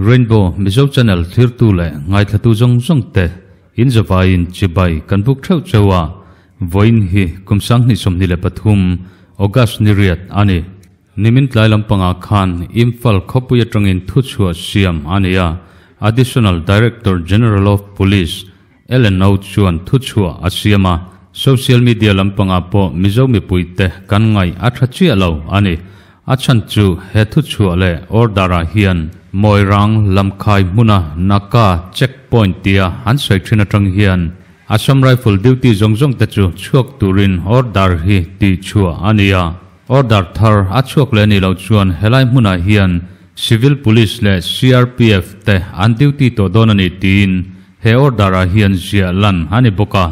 Rainbow Mizo Channel thirtu leh ngaithlatu zawng zawng te in zavaiin chibai kan buk theuh cheu a, vawiin hi kum 2023 August ni riat a ni. Nimin tlai lampangah khan Imphal khawpui atangin thuchhuah siam a ni a, Additional Director General of Police LNO chuan thuchhuah a siam a, social media lampangah pawh Mizo mipuite kan ngaih a tha chiah lo a ni. A chhan chu he thuchhuah leh order-ah hian Moirang lamkhai hmuna Naka check point tia an sawi thin atang hian Assam Rifle duty zawng zawng te chu chhuak turin order hi tihchhuah a ni a. Order thar a chhuak leh anih loh chuan helai hmunah hian Civil Police leh CRPF te an duty tawh dawn a ni tiin he order-ah hian ziah lan a ni bawk a.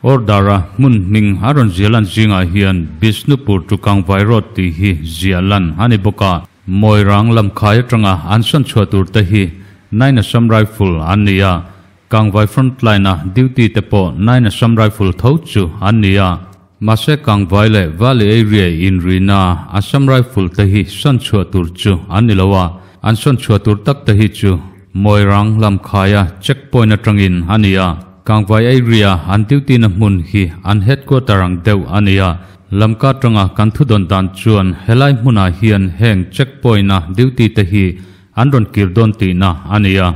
Order-a hmun hming a rawn ziah lan zingah hian Bishnupur to Kangvai Road tih hi ziah lan a ni bawk a. Moirang lamkhai atanga an sawn chhuah tur te hi Nine Assam Rifle an ni a, Kangvai Frontline-a duty te pawh Nine Assam Rifle tho chu an ni a. Mahse Kangvai leh Valley Area inrina Assam Rifle te hi sawn chhuah tur chu an ni lo a, an sawn chhuah tur tak te hi chu Moirang lamkhaia check point atangin a ni a. Kangvai Area an duty na hmun hi an headquarter ang deuh a ni a, lamka atanga kan thudawn dan chuan helai hmunah hian heng check point a duty te hi an rawn kir dawn tihna a ni a.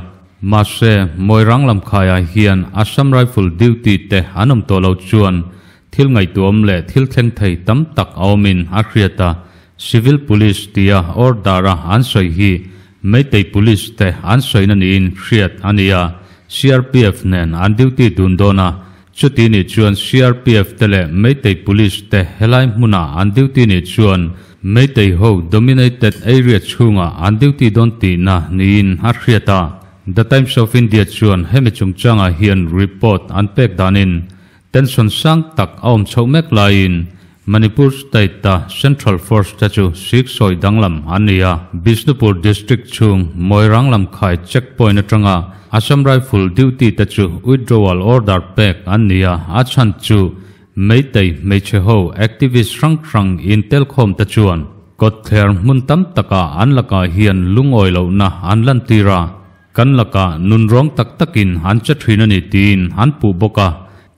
Mahse Moirang lamkhaiah hian Assam Rifle duty te an awm tawh lo chuan Thil ngaihtuahawm leh thil thleng thei tam tak a awmin a hriat a, Civil Police tia order-a an sawi hi Meitei Police te an sawina niin hriat a ni a, CRPF nen an duty dun dawn a, chuti nih chuan CRPF te leh Meitei Police te helai hmuna an duty nih chuan Meitei ho dominated area chhungah an duty dawn tihna niin a hriat a. The Times of India chuan hemi chungchangah hian report an pek danin Tension sang tak a awm chhoh mek laiin Manipur State-a Central Force te chu sik sawi danglam an ni a. Bishnupur District chhung Moirang lamkhai check point atanga Assam Rifle duty te chu withdrawal order pek an ni a, a chhan chu Meitei hmeichhe ho activist hrang hrang intelkhawm te chuan kawtthler hmun tam takah an lakah hian lungawi lohna an lantir a. Kan lakah nunrawng tak takin an che thin a ni tiin an puh bawk a,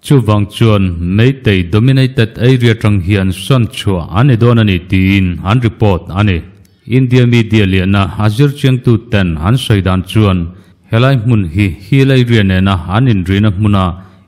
chuvang chuan Meitei dominated area tang hian sawn chhuah an ni dawn a ni tiin an report a ni. India media liana a zirchiangtu ten an sawi dan chuan helai hmun hi hill area nena an inrina hmuna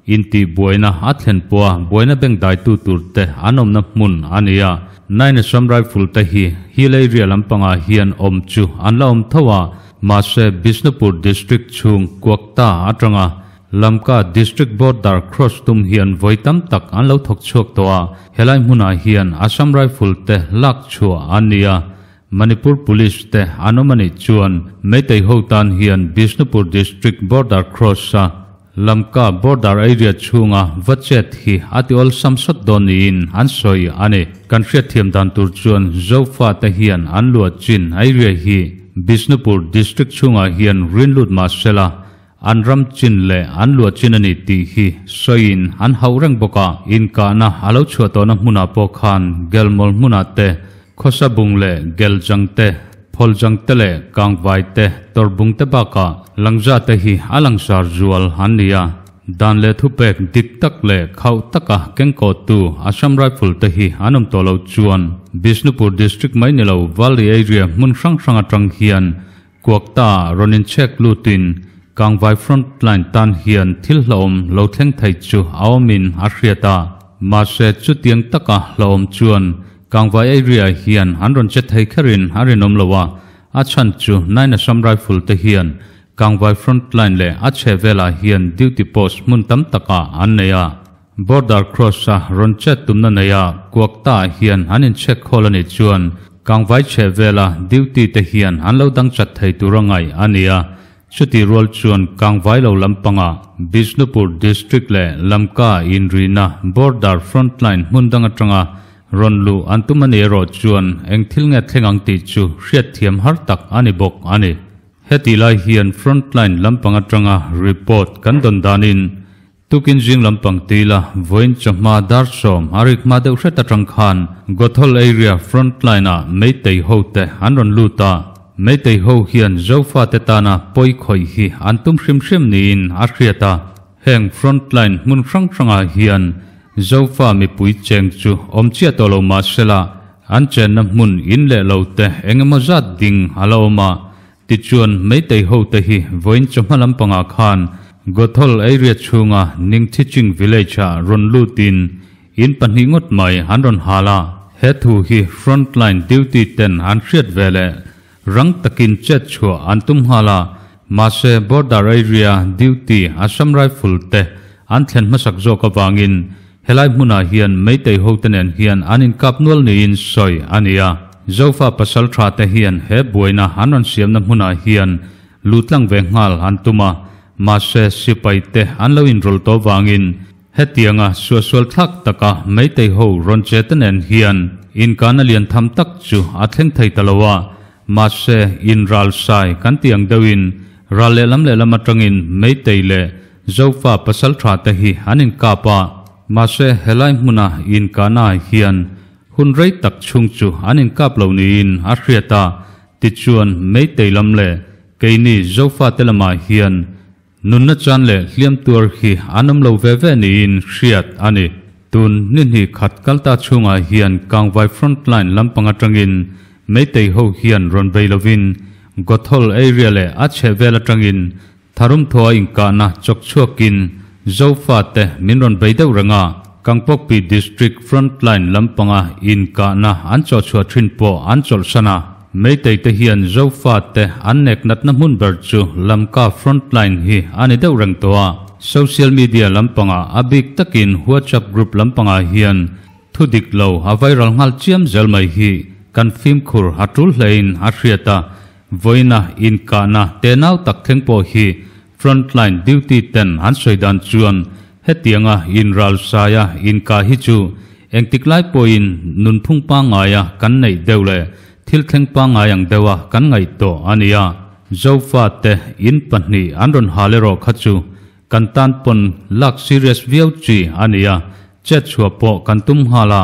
intih buaina a thlen pawha buaina bengdaitu tur te an awmna hmun a ni a. Nine Assam Rifle te hi hill area lampangah hian awm chu an la awm tho a, Mahse, Bishnupur District chhung Kuakta atanga Lamka District Border cross tum hian vawi tam tak an lo thawk chhuak tawh a, helai hmunah hian Assam Rifle te lak chhuah an ni a, Manipur Police te an awm a nih chuan Meitei ho tan hian Bishnupur District Border cross a Lamka Border area chhunga va chet hi a ti awlsam sawt dawn niin an sawi a ni. Kan hriatthiam dan tur chuan Zofa te hian an luah chin area hi Bishnupur District chhungah hian rinlut mah sela an ram chin leh an luah chin a ni tih hi sawiin an hauh reng bawk a. Inkahna a lo chhuah tawhna hmunah pawh khan Gelmol hmunah te, Khawsabung leh Geljang te, Phawljang te leh Kangvai te, Tawrbung te bakah Langza te hi a langsar zual an ni a. Dan leh thupek dik tak leh khauh taka kengkawhtu Assam Rifle te hi an awm tawh lo chuan Bishnupur District mai ni lo Valley area hmun hrang hrang atang hian Kuakta rawn inchhek lutin Kangvai front line tan hian thil hlauhawm lo thleng thei chu a awmin a hriat a. Mahse chutiang taka hlauhawm chuan Kangvai area hian an rawn che thei kherin a rinawm lo a, a chhan chu Nine Assam Rifle te hian Kangvai front line leh a chheh velah hian duty post hmun tam takah an nei a. Border cross a rawn chet tumna nei a Kuakta ah hian an incheck khawl a nih chuan Kangvai chheh vela duty te hian an lo dang chat thei tur a ngaih a ni a. Chutih rual chuan Kangvai lo lampangah Bishnupur District leh Lamka inrina border frontline hmun dang atanga rawn luh an tum a nih erawh chuan eng thil nge thleng ang tih chu hriatthiam har tak a ni bawk a ni. Hetih lai hian frontline lampang atanga report kan dawn danin Tukin zing lampang tila vawiin chawhma dar sawm a rik hma deuh hret atang khan Gothol area front line ah Meitei ho te an rawn lut a. Meitei ho hian Zofate tana pawi khawih hi an tum hrim hrim niin a hriat a. Heng frontline hmun hrang hrangah hian Zofa mipui cheng chu awm chiah tawh lo mah sela, an chenna hmun in leh lo te eng emaw zat ding a la awm a. Tichuan Meitei ho te hi vawiin chawhma lampangah khan Gothol area chhunga Ningthiching village-ah rawn lutin In pahnih ngawt mai an rawn hal a, he thu hi frontline duty ten an hriat ve leh rang takin chet chhuah an tum nghal a, mahse border area duty Assam Rifle te an thlen hmasak zawk avangin helai hmunah hian Meitei hote nen hian an inkap nual niin sawi a ni a. Zofa pasal tha te hian he buaina an rawn siamna hmunah hian lutlang ve nghal an tum a, mahse sipai te an lo inrawlh tawh vangin Hetianga suahsual thlak taka Meitei ho rawn che te nen hian inkana lian tham tak chu a thleng thei ta lo a, mahse in ral sai kan tih ang deuhin ral lehlam lehlam atangin Meitei leh Zofa pasaltha te hi an inkap a, mahse helai hmuna inkana hian hun rei tak chhung chu an inkap lo niin a hriat a, tichuan Meitei lam leh keini Zofa te lamah hian Nunna chan leh hliam tuar hi an awm lo ve ve niin hriat a ni. Tun ni hnih khat kalta chhungah hian Kangvai frontline lampang atangin Meitei ho hian rawn bei lovin Gothol area leh a chhehvel atangin tharum thaw a inkahna chawk chhuakin Zofa te min rawn bei deuh reng a. Kangpokpi District frontline lampanga inkahna an chawhchhuah thin pawh an chawlhsan a. Meitei te hian Zofa te an nek natna hmun ber chu Lamka frontline hi a ni deuh reng tawh a. Social media lampangah a bik takin WhatsApp group lampangah hian thu dik lo a viral nghal chiam zel mai hi kan fimkhur a tul hlein a hriat a. Vawiina inkahna tenau tak thleng pawh hi frontline duty ten an sawi dan chuan hetianga inral saia inkah hi chu engtik lai pawhin nunphung pangngaia kan neih deuh leh Thil thleng pangngai ang deuha kan ngaih tawh a nia. Zofa te in pahnih an rawn hal erawh kha chu kan tan pawn lak serious viau chi a nia. Chet chhuah pawh kan tum nghal a,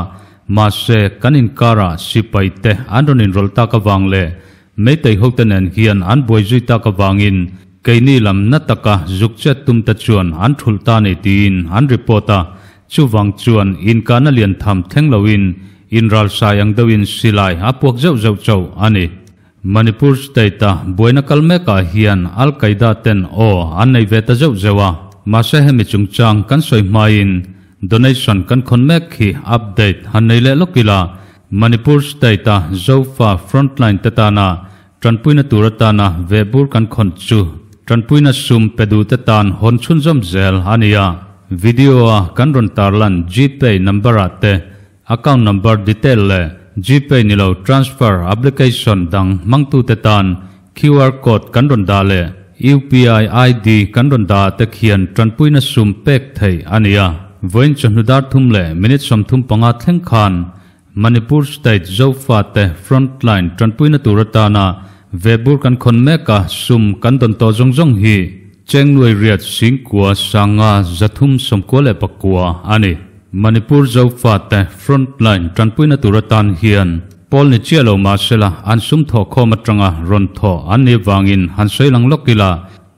mahse kan inkarah sipai te an rawn inrawlh tak avang leh Meitei hote nen hian an buai zui tak avangin keini lam na taka zuk chet tum te chuan an thulh ta ni tiin an report a. Chuvang chuan inkahna lian tham thleng loin Inralsai ang deuhin silai a puak zeuh zeuh chauh a ni. Manipur state-a buaina kal mekah hian Al Qaeda ten aw an nei ve ta zeuh zeuh a. Mahse hemi chungchang kan sawi hmain donation kan khawn mek hi update han nei leh lawk ila, Manipur state-a Zofa frontline te tana tanpuina tur atana vehbur kan khawn chu tanpuina sum pe duh te tan hawn chhunzawm zel a ni a. Video-a kan rawn tarlan Gpay number-ah te Account number detail leh Gpay ni lo transfer application dang hmangtute tan QR code kan rawn dah leh UPI ID kan rawn dah ah te khian tanpuina sum pek theih a ni a. Vawiin chawhnu dar thum leh minute 35 thleng khan Manipur State Zofate Frontline tanpuina tur atana vehbur kan khawn mek a sum kan dawn tawh zawng zawng hi Chengnuai riat singkua sanga 399 a ni. Manipur Zofate Frontline tanpuina tur atan hian pawl ni chiah lo mahsela an sum thawh khawm atanga rawn thawh an nih vangin han sawi lang lawk ila,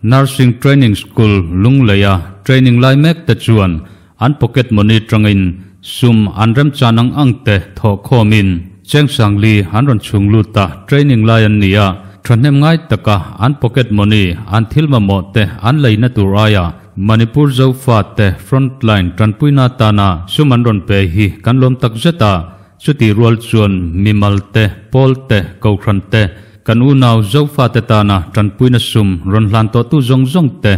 Nursing Training School Lungleia training lai mek te chuan an pocket money tangin sum an remchan ang ang te thawh khawmin Chengsangli an rawn chhung lut a, training lai an ni a, thahnem ngai taka an pocket money an thil mamawh te an leina tur aia Manipur Zofate Frontline tanpuina atana sum an rawn pe hi kan lawm tak zet a, chutih rual chuan mimal te, pawl te, kohhran te, kan unau Zofate tana tanpuina sum rawn hlan tawhtu zawng zawng te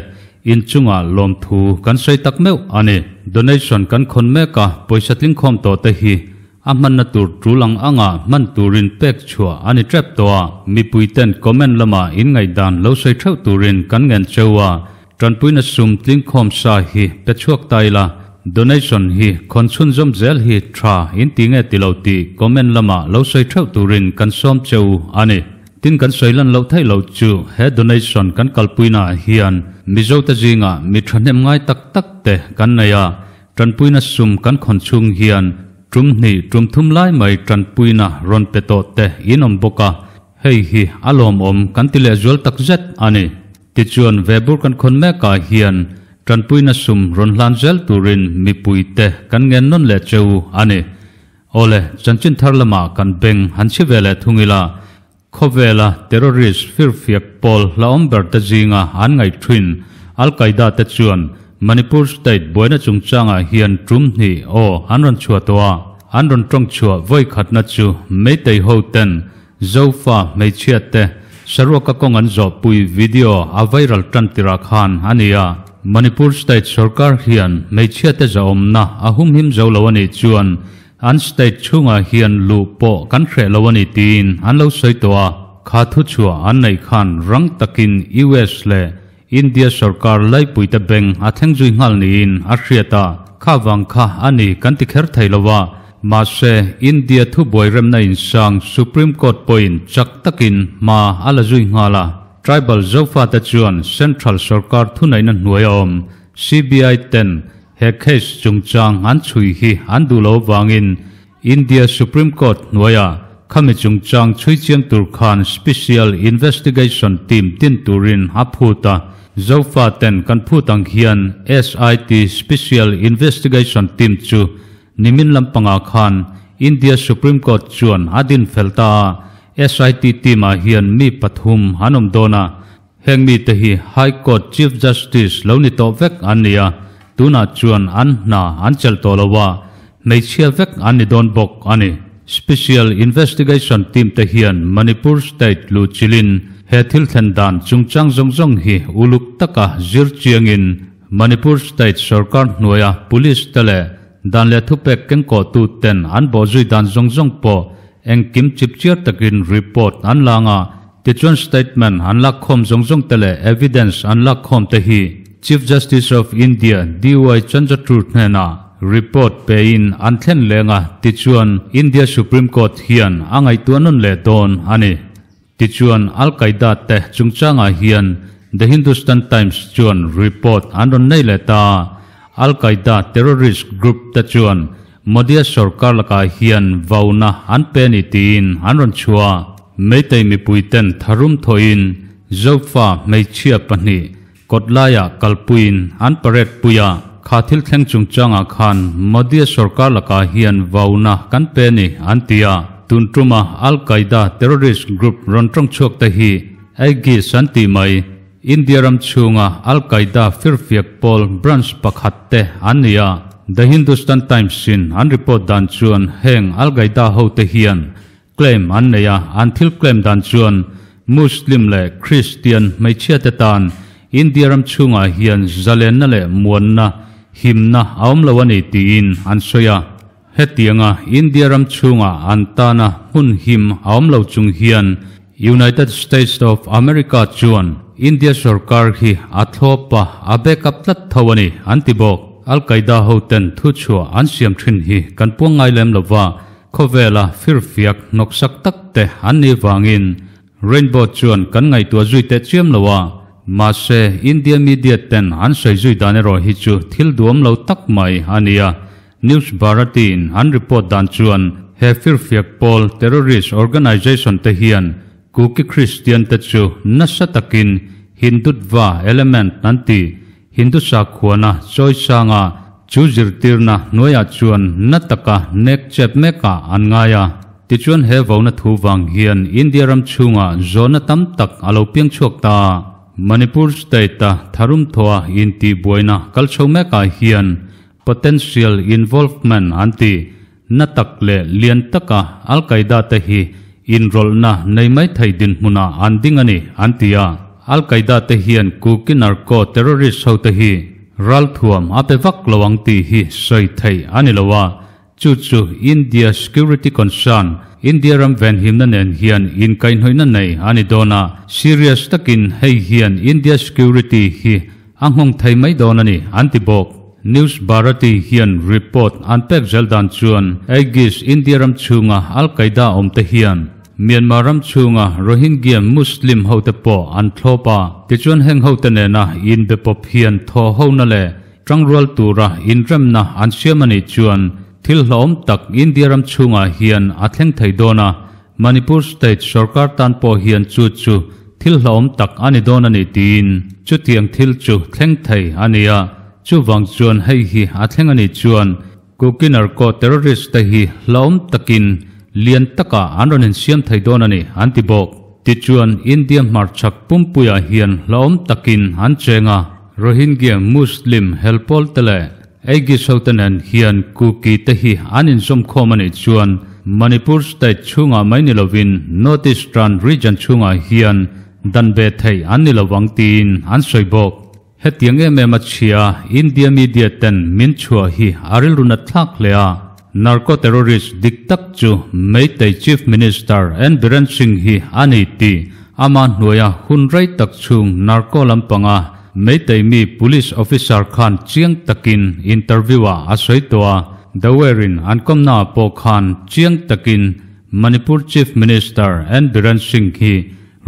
inchungah lawmthu kan sawi tak meuh a ni. Donation kan khawn mek a, pawisa tlingkhawm tawh te hi A hmanna tur tul ang anga hman turin pek chhuah a ni tep tawh a, mipuiten comment lamah in ngaihdan lo sawi theuh turin kan ngen cheu a, tanpuina sum tlingkhawm sa hi pe chhuak ta ila, donation hi khawn chhunzawm zel hi tha in ti nge ti lo tih comment lamah lo sawi theuh turin kan sawm cheu a ni. Tin kan sawi lan loh theih loh chu he donation kan kalpuina ah hian Mizote zingah mi thahnem ngai tak tak te kan nei a, Tanpuina sum kan khawn chhung hian tum hnih tum thum lai mai tanpuina rawn pe tawh te in awm bawk a. Hei hi a lawmawm kan ti lehzual takzet a ni. Tichuan, vebur kan khawn mekah hian tanpuina sum rawn hlan zel turin mipuite kan ngen nawn leh cheu a ni. Awle, chanchin thar lamah kan beng han chhi ve leh thung ila, khawvela terrorist firfiak pawl hlauhawm ber te zinga an ngaih thin Al-Qaeda te chuan Manipur state buaina chungchangah hian tum hnih aw an rawn chhuah tawh a, an rawn tawng chhuah vawi khatna chu Meitei ho ten Zofa hmeichhia te saruaka kawng an zawhpui video a viral tan tirah khan a ni a. Manipur state sorkar hian hmeichhia te zahawmna a humhim zo lo a nih chuan an state chhungah hian luh pawh kan hreh lo a ni tiin an lo sawi tawh a. Kha thuchhuah an neih khan rang takin US leh India sorkar laipuite beng a thleng zui nghal niin a hriat a, kha vang kha a ni kan ti kher thei lo a, mahse India thubuai remna insang Supreme Court pawhin chak takin hma a la zui nghal a, tribal Zofate chuan Central sorkar thuneihna hnuai a awm CBI ten he case chungchang an chhui hi an duh lo avangin India Supreme Court hnuaia khami chungchang chhui chiang tur khan Special Investigation Team din turin a phut a, Zofa ten kan phut ang hian SIT Special Investigation Team chu nimin lampangah khan India Supreme Court chuan a din fel ta a, SIT team ah hian mi pathum an awm dawn a, Heng mite hi High Court Chief Justice lo ni tawh vek an ni a, tunah chuan an hna an chelh tawh lo a, hmeichhia vek an ni dawn bawk a ni. Special Investigation Team te hian Manipur State luhchilhin he thil thlen dan chungchang zawng zawng hi uluk taka zir chiangin Manipur State sorkar hnuaia Police te leh dan leh thupek kengkawhtu ten an bawhzui dan zawng zawng pawh engkim chipchiar takin report an lang a, Tichuan statement an lakkhawm zawng zawng te leh evidence an lakkhawm te hi Chief Justice of India DY Chandrachud hnenah report pein an thlen leng a, tichuan India Supreme Court hian a ngaihtuah nawn leh dawn a ni. Tichuan Al-Qaeda te chungchangah hian The Hindustan Times chuan report an rawn nei leh ta a, Al-Qaeda terrorist group te chuan Modi-a sorkar lakah hian vauna an pe a ni tiin an rawn chhuah a. Meitei mipuiten tharum thawhin Zofa hmeichhia pahnih kawtlaiah kalpuiin an parade pui a. Kha thil thleng chungchangah khan Modi-a sorkar lakah hian vauna kan pe a ni an ti a. Tun tuma Al-Qaeda terrorist group rawn tawng chhuak te hi IGIS an tih mai. India ram chhunga Al-Qaeda firfiak pawl branch pakhat te an ni a. The Hindustan Times in an report dan chuan heng Al-Qaeda hote hian claim an nei a, an thil claim dan chuan Muslim leh Christian hmeichhia te tan India ram chhungah hian zalenna leh muanna, himna a awm lo a ni tiin an sawi a. Hetianga India ram chhunga an tana hmun him a awm lo chung hian United States of America chuan India sorkar hi a thlawp a, a backup tlat tho a ni, an ti bawk. Al-Qaeda hoten thuchhuah an siam thin hi kan puang ngai lem lova, khawvela firfiak hnawksak tak te an nih vangin Rainbow chuan kan ngaihtuah zui teh chiam lo a, mahse India media ten an sawi zui dan erawh hi chu thil duam lo tak mai a ni a, News Bharati-in an report dan chuan he firfiak pawl terrorist organization te hian Kuki Christian te chu nasa takin Hindutva element an ti Hindu sakhuana chawi sanga chu zirtirna hnuaiah chuan na taka nek chep mekah an ngai a. Tichuan he vona thu vang hian India ram chhungah zawhna tam tak a lo piang chhuak ta a. Manipur state-a tharum thawha intihbuaina kal chho mekah hian Potential involvement an ti. Na tak leh lian taka Al-Qaeda te hi inrawlhna nei mai thei dinhmunah an ding a ni, an ti a. Al-Qaeda te hian Kuki narco terrorist ho te hi ralthuam a pe vak lo ang tih hi sawi theih a ni lo a, chu chu India security concern, India ram venhimna nen hian inkaihhnawihna nei a ni dawn a, serious takin hei hian India security hi A nghawng thei mai dawn a ni, an ti bawk. News Bharati hian report an pek zel dan chuan Aegis India ram chhunga Al Qaeda awmte hian Myanmar ram chhunga Rohingya Muslim hote pawh an thlawp a, tichuan heng hote nena inbe pawp hian thaw hona leh tangrual tura inremna an siam a nih chuan thil hlauhawm tak India ram chhungah hian a thleng thei dawn a. Manipur state sorkar tan pawh hian chu chu thil hlauhawm tak a ni dawn a ni tiin chutiang thil chu thleng thei a ni a, chuvang chuan hei hi a thleng a nih chuan Kuki narco terrorist te hi hlauhawm takin lian takah an rawn insiam thei dawn a ni an ti bawk. Tichuan India hmarchhak pumpuiah hian hlauhawm takin an cheng a, Rohingya Muslim helpawl te leh Aegis hote nen hian Kuki te hi an inzawmkhawm a nih chuan Manipur state chhungah mai ni lovin North Eastern region chhungah hian dan ve theih an ni lovang tiin an sawi bawk. Hetiang em em a chhia India media ten min chhuah hi a rilru nat thlak hle a, Narco terrorist dik tak chu Meitei Chief Minister N Biren Singh hi a ni tih ama hnuaia hun rei tak chhung narco lampanga Meitei mi police officer khan chiang takin interview ah a sawi tawh a, The Wire-in an kawmna ah pawh khan chiang takin Manipur Chief Minister N Biren Singh hi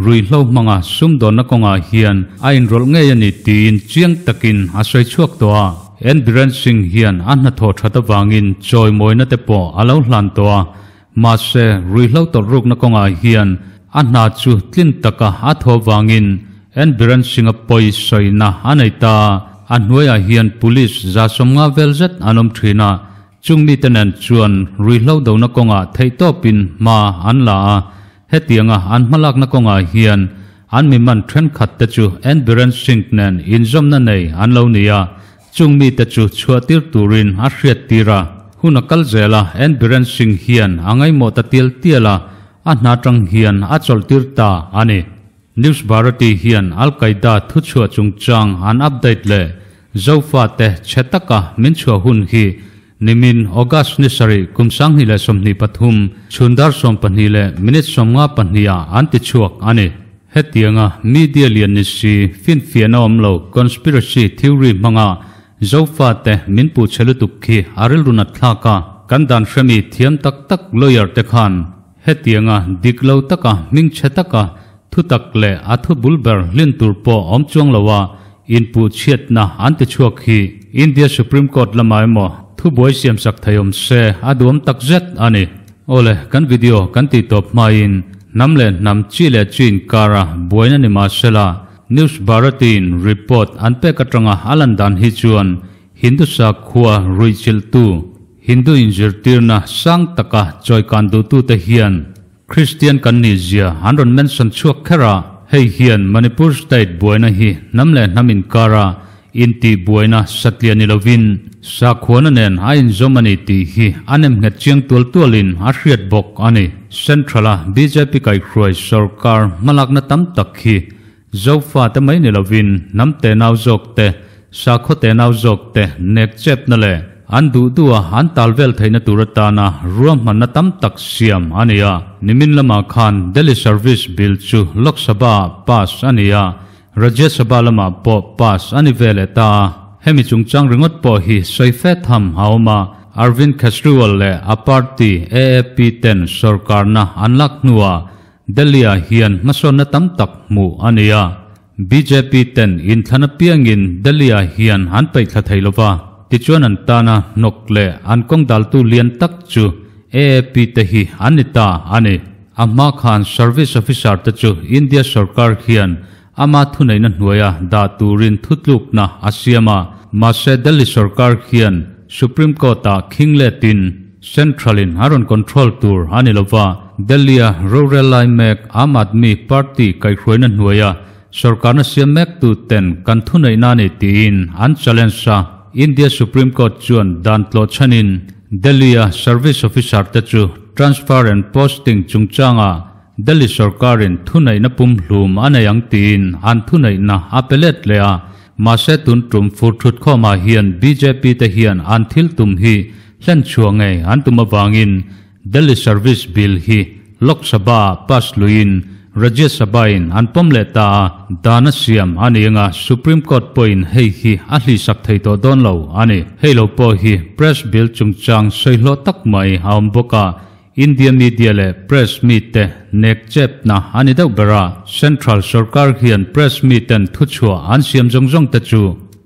ruihhlo hmanga sumdawnna kawngah hian a inrawlh ngei a ni tiin chiang takin a sawi chhuak tawh a. N Biren Singh hian a hnathawh that avangin chawimawina te pawh a lo hlan tawh a, mahse ruihhlo tawlhrukna kawngah hian a hna chu tlin taka a thaw vangin N Biren Singh-a pawi sawina a nei ta. A hnuaiah hian police 150 vel zet an awm thin a, chung mite nen chuan ruihhlo dona kawngah theihtawpin hma an la a, hetianga an hmalakna kawngah hian an mi man thenkhat te chu N Biren Singh nen inzawmna nei an lo ni a, Chung mite chu chhuahtir turin a hriattir a, hun a kal zel a, N Biren Singh hian a ngaihmawh ta tial tial a, a hna tang hian a chawlhtir ta a ni. News Bharati hian Al Qaeda thuchhuah chungchang an update leh Zofate chhe taka min chhuah hun hi nimin August ni sarih kum 2023 chhun dar 12 leh minute 52 ah an tichhuak a ni. Hetianga media lian ni si finfiahna awm lo conspiracy theory hmanga Zofate min puh chhe lutuk khi a rilru nat thlak a, kan dan hremi thiam tak tak lawyer te khan hetianga dik lo taka hming chhe taka thu tak leh a thu bul ber hlin tur pawh awm chuang lo a inpuh chhiatna an ti chhuak hi India Supreme Court lamah emaw thubuai siamsak thei awm se a duam takzet a ni. Awle, kan video kan tih tawp hmain hnam leh hnam chi leh chi inkara buaina ni mahsela News Bharati-in report an pek atanga a lan dan hi chuan Hindu sakhua ruihchilhtu, Hindu inzirtirna sang taka chawikan duhtute hian Kristian kan nih zia an rawn mention chhuak kher a, hei hian Manipur state buaina hi hnam leh hnam inkara Intih buaina satliah ni lovin sakhuana nen a inzawm a ni tih hi a nemnghet chiang tual tualin a hriat bawk a ni. Central-a bjp kaihhruai sorkar hmalakna tam tak hi Zofate mai ni lovin hnam tenau zawk te, sakhaw tenau zawk te nek chepna leh an duh duha an tal vel theihna tur atana ruahmanna tam tak siam a ni a. Nimin lamah khan Delhi Service Bill chu Lok Sabha-ah pass a ni a, Rajya Sabha lamah pawh pass a ni ve leh ta a, hemi chungchang ringawt pawh hi sawi fe tham a awm a, Arvind Kejriwal leh a party AAP ten sorkarna an lak hnuah Delhi-ah hian hmasawnna tam tak hmuh a ni a, bjp ten inthlan apiangin Delhi-ah hian an peihthla thei lo va, tichuan an tana hnawk leh an kawng daltu lian tak chu AAP te hi an ni ta a ni. A hma khan Service Officer te chu India sorkar hian ama thuneihna hnuaia dah turin thutlukna a siam a, mahse Delhi sorkar hian Supreme Court-ah khing letin Central-in a rawn control tur a ni lova, Delhi-a rorel lai mek Aam Aadmi Party kaihhruaina hnuaia sorkarna siam mektu ten kan thuneihna a ni tiin an challenge a, India Supreme Court chuan dan tlawh chhanin Delhi-a Service Officer te chu Transfer and Posting chungchangah Delhi sorkarin thuneihna pumhlum a nei ang tiin an thuneihna a pe let leh a, mahse tun tum fur thutkhawmah hian bjp te hian an thil tum hi hlen chhuah ngei an tum avangin Delhi Service Bill hi Lok Sabha-ah pass luiin Rajya Sabha-in an pawm leh ta a, dan a siam a ni anga Supreme Court pawhin hei hi a hlihsak thei tawh dawn lo a ni. Hei lo pawh hi Press Bill chungchang sawi hlawh tak mai a awm bawk a, India media leh press mite nek chepna a ni deuh ber a, Central sorkar hian press miten thuchhuah an siam zawng zawng te chu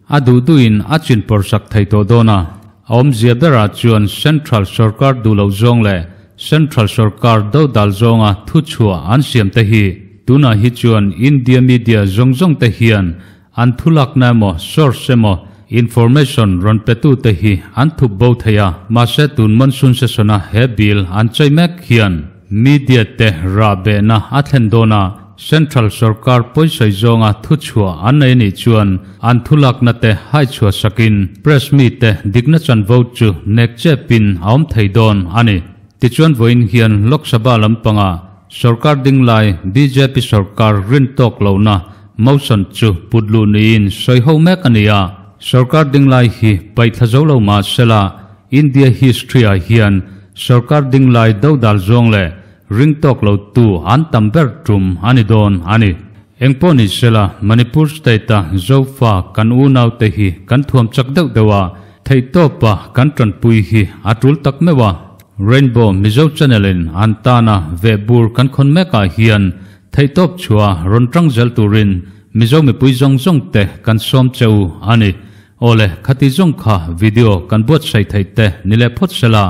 a duh duhin a chinpawrsak thei tawh dawn a, a awmzia berah chuan Central sorkar duh loh zawng leh. Central sorkar dodal zawnga thuchhuah an siam te hi tunah hi chuan India media zawng zawng te hian an thulakna emaw source emaw information rawn petu te hi an thup bo thei a, mahse tun monsoon session a he bill an chei mek hian media te rah behna a thlen dawn a, Central sorkar pawisawi zawnga thuchhuah an nei anih chuan an thulakna te haichhuah sakin press mite dikna chanvo chu nek chepin a awm thei dawn a ni. Tichuan vawiin hian Lok Sabha lampanga sorkar dinglai bjp sorkar rin tawk lohna motion chu put luh niin sawi ho mek a ni a. Sorkar dinglai hi paihthla zo lo mah sela India history ah hian sorkar dinglai dodal zawng leh Ring tawk lo tu an tam ber tum a ni dawn a ni. Engpawh ni sela, Manipur state-a Zofa kan unaute hi kan thuam chak deuh deuh a, theihtawpa kan tanpui hi a tul tak meuh a. Rainbow Mizo Channel-in an tana vehbur kan khawn mekah hian theihtawp chhuah rawn tang zel turin Mizo mipui zawng zawngte kan sawm che u a ni. Awle, khati zawng kha video kan buatsaih theih te ni leh phawt sela.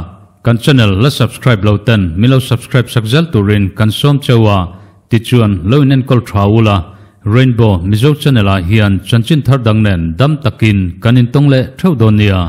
Kan channel la subscribe lo ten min lo subscribe sak zel turin kan sawm cheu a, tichuan lo in enkawl tha ula, Rainbow Mizo channel ah hian chanchin thar dang nen dam takin kan intawng leh theuh dawn nia.